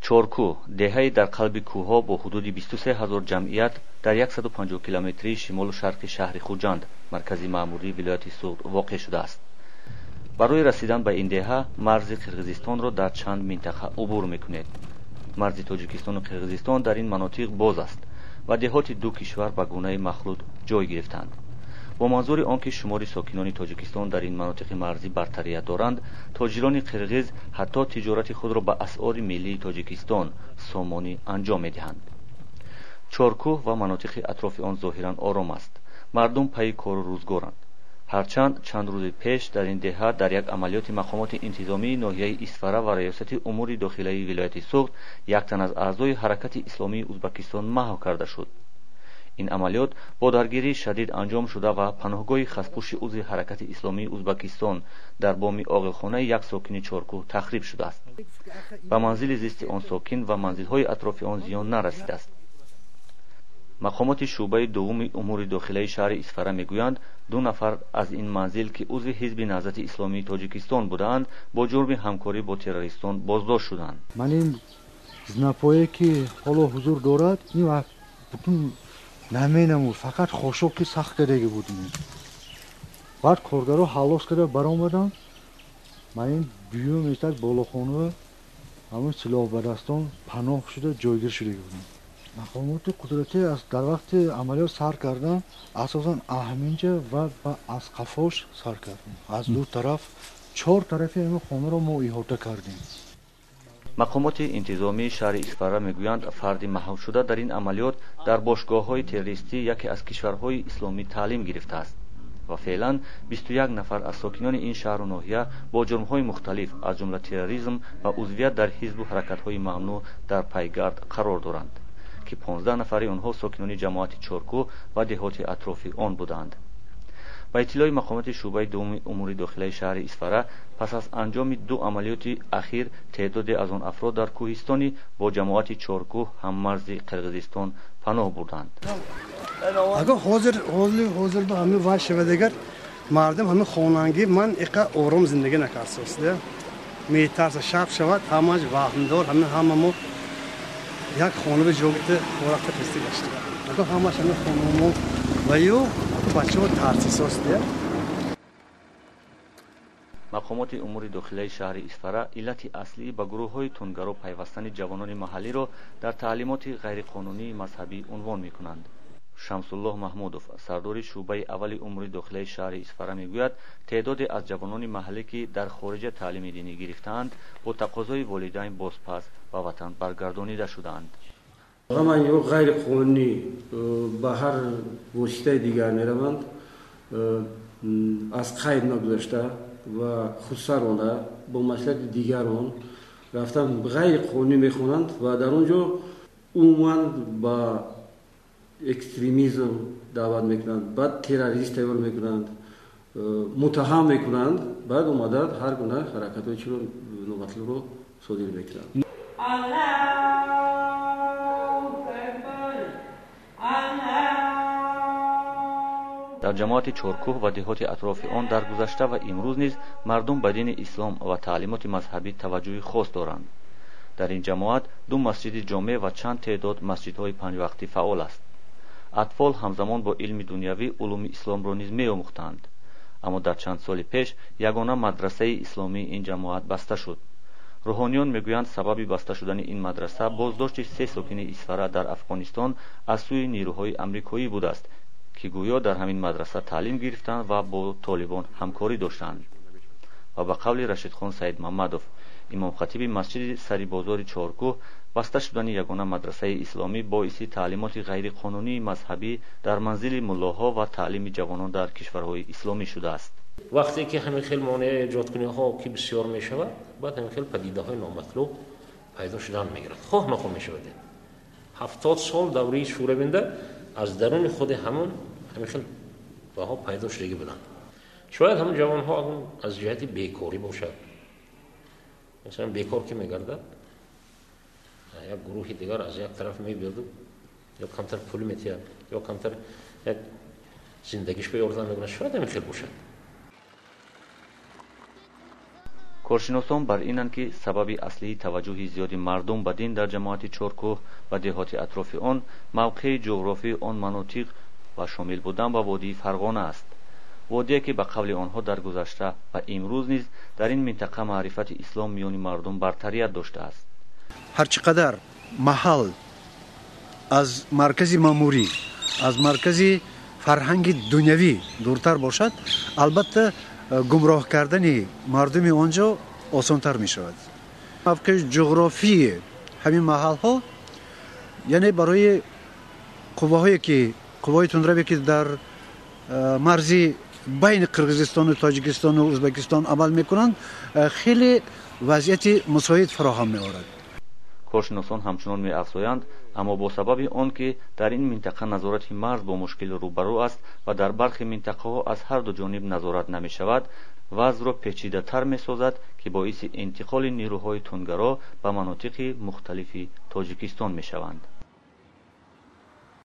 Чоркӯҳ деҳае дар қалби кӯҳҳо бо ҳудуди 23 ҳазор ҷамъият дар 150 километрии шимолу шарқи шаҳри Хуҷанд, маркази маъмурии вилояти Суғд, воқеъ шудааст. Барои расидан ба ин деҳа марзи Қирғизистонро дар чанд минтақа убур мекунед. Марзи Тоҷикистону Қирғизистон дар ин манотиқ боз аст ва деҳоти ду кишвар ба гунаи махлут ҷой гирифтанд. Бо манзури он ки шумори сокинони Тоҷикистон дар ин манотиқи марзӣ бартарият доранд, тоҷирони қирғиз ҳатто тиҷорати худро ба асъори миллии Тоҷикистон сомонӣ анҷом медиҳанд. Чоркӯҳ ва манотиқи атрофи он зоҳиран ором аст. Мардум пайи кору рӯзгоранд. Ҳарчанд чанд рӯзи пеш дар ин деҳа дар як амалиёти мақомоти интизомии ноҳияи Исфара ва раёсати умури дохилаи вилояти Суғд як тан аз аъзои ҳаракати исломии Узбакистон маҳв карда шуд. Ин амалиёт бо даргирии шадид анҷом шуда ва паноҳгоҳи хаспӯши узви ҳаракати исломии Узбакистон дар боми оғилхонаи як сокини Чоркӯҳ тахриб шудааст. Ба манзили зисти он сокин ва манзилҳои атрофи он зиён нарасидааст. Мақомоти шӯъбаи дуввуми умури дохилаи шаҳри Исфара мегӯянд, ду нафар аз ин манзил, ки узви ҳизби Наҳзати исломии Тоҷикистон будаанд, бо ҷурми ҳамкорӣ бо террористон боздошт шуданд. Ман ин знапое ки ҳоло ҳузур дорад, ин вақт бутун наменамуд, фақат хошоки сахт кардагӣ буд. Баъд коргаро ҳаллос карда баромаданд. Ман ин дуюм этаж болохона ҳамон силоҳбадастон паноҳ шуда ҷойгир шудагӣ буданд. Мақомоти қудратӣ дар вақти амалиёт сар кардан асосан ҳаминҷа ва аз қафош сар кардем. Аз ду тараф, чор тарафи ҳамин хонаро мо иҳота кардем. Мақомоти интизомии шаҳри Исфара мегӯянд, фарди маҳвшуда дар ин амалиёт дар бошгоҳҳои террористӣ яке аз кишварҳои исломӣ таълим гирифтааст ва феълан 21 нафар аз сокинони ин шаҳру ноҳия бо ҷурмҳои мухталиф, аз ҷумла терроризм ва узвият дар ҳизбу ҳаракатҳои мамнӯъ дар пайгард қарор доранд, ки 15 нафари онҳо сокинони ҷамоати Чоркӯҳ ва деҳоти атрофи он буданд. Ба иттилои мақомоти шӯъбаи дуввуми умури дохилаи шаҳри Исфара, пас аз анҷоми ду амалиёти ахир теъдоде аз он афрод дар кӯҳистони бо ҷамоати Чоркӯҳ ҳаммарзи Қирғизистон паноҳ бурданд. Агар ҳозир ҳозир ба ҳамин вай шавад, агар мардум ҳамин хонангӣ ман иқа ором зиндагӣ накардсост, метарса шаб шавад, ҳамаш ваҳмдор, ҳамин ҳама мо як хона ба ҷо гирифта рафта хеста гаштем. Агар ҳамаш ҳамин хонамо ва ю бачаҳо тарсисост. Мақомоти умури дохилаи шаҳри Исфара иллати аслии ба гурӯҳҳои тундгаро пайвастани ҷавонони маҳаллиро дар таълимоти ғайриқонунии мазҳабӣ унвон мекунанд. Шамсуллоҳ Маҳмудов, сардори шӯъбаи аввали умури дохилаи шаҳри Исфара, мегӯяд, теъдоде аз ҷавонони маҳаллӣ, ки дар хориҷа таълими динӣ гирифтаанд, бо тақозои волидайн бозпас ба ватан баргардонида шудаанд. Ҳама инҳо ғайриқонунӣ ба ҳар воситаи дигар мераванд, аз қайд нагузашта ва худсарона бо маслиҳати дигарон рафтан ғайриқонунӣ мехонанд ва дар он ҷо умуман ба экстремизм даъват мекунанд, баъд террорист тайёр мекунанд, муттаҳам мекунанд, баъд омада ҳар гуна ҳаракатҳои чиро номатлубро содир мекунанд. Дар ҷамоати Чоркӯҳ ва деҳоти атрофи он дар гузашта ва имрӯз низ мардум ба дини ислом ва таълимоти мазҳабӣ таваҷҷӯҳи хос доранд. Дар ин ҷамоат ду масҷиди ҷомеъ ва чанд теъдод масҷидҳои панҷвақтӣ фаъол аст. Атфол ҳамзамон бо илми дунявӣ улуми исломро низ меомӯхтанд. Аммо дар чанд соли пеш ягона мадрасаи исломии ин ҷамоат баста шуд. Рӯҳониён мегӯянд, сабаби баста шудани ин мадраса боздошти се сокини Исфара дар Афғонистон аз сӯи нерӯҳои амрикоӣ будааст, ки гӯё дар ҳамин мадраса таълим гирифтанд ва бо толибон ҳамкорӣ доштанд. Ва ба қавли Рашидхон Саидмамадов, имомхатиби масҷиди сари бозори Чоркӯҳ, баста шудани ягона мадрасаи исломӣ боиси таълимоти ғайриқонунии мазҳабӣ дар манзили муллоҳо ва таълими ҷавонон дар кишварҳои исломӣ шудааст. Вақте ки ҳамин хел монеа эҷодкуниҳо ки бисёр мешавад, баъд ҳамин хел падидаҳои номатлуб пайдо шудан мегирад. Хоҳ нахоҳ мешавад. 70 сол давраи шӯравинда аз даруни худи ҳамон ҳамин хел баҳо пайдо шудагӣ буданд. Шояд ҳамон ҷавонҳо аз ҷиҳати бекорӣ бошад. Масалан, бекор ки мегардад, як гурӯҳи дигар аз як тараф мебиёду ё камтар пул метиҳад, ё камтар як зиндагиш ба ёрдам мекунад. Шояд ҳамин хел бошад. Коршиносон бар инанд, ки сабаби аслии таваҷҷӯҳи зиёди мардум ба дин дар ҷамоати Чоркӯҳ ва деҳоти атрофи он мавқеи ҷуғрофии он манотиқ ва шомил будан ба водии Фарғона аст. Водие, ки ба қавли онҳо дар гузашта ва имрӯз низ дар ин минтақа маърифати ислом миёни мардум бартарият доштааст. Ҳарчи қадар маҳал аз маркази маъмурӣ, аз маркази фарҳанги дунявӣ дуртар бошад, албатта, гумроҳ кардани мардуми он ҷо осонтар мешавад. Мавқеи ҷуғрофии ҳамин маҳалҳо, яъне барои қувваҳое ки, қувваҳои тундраве, ки дар марзи байни Қирғизистону Тоҷикистону Ӯзбекистон амал мекунанд, хеле вазъияти мусоид фароҳам меорад. Коршиносон ҳамчунон меафзоянд, аммо бо сабаби он ки дар ин минтақа назорати марз бо мушкил рӯбарӯ аст ва дар бархе минтақаҳо аз ҳар ду ҷониб назорат намешавад, вазъро печидатар месозад, ки боиси интиқоли нерӯҳои тундгаро ба манотиқи мухталифи Тоҷикистон мешаванд.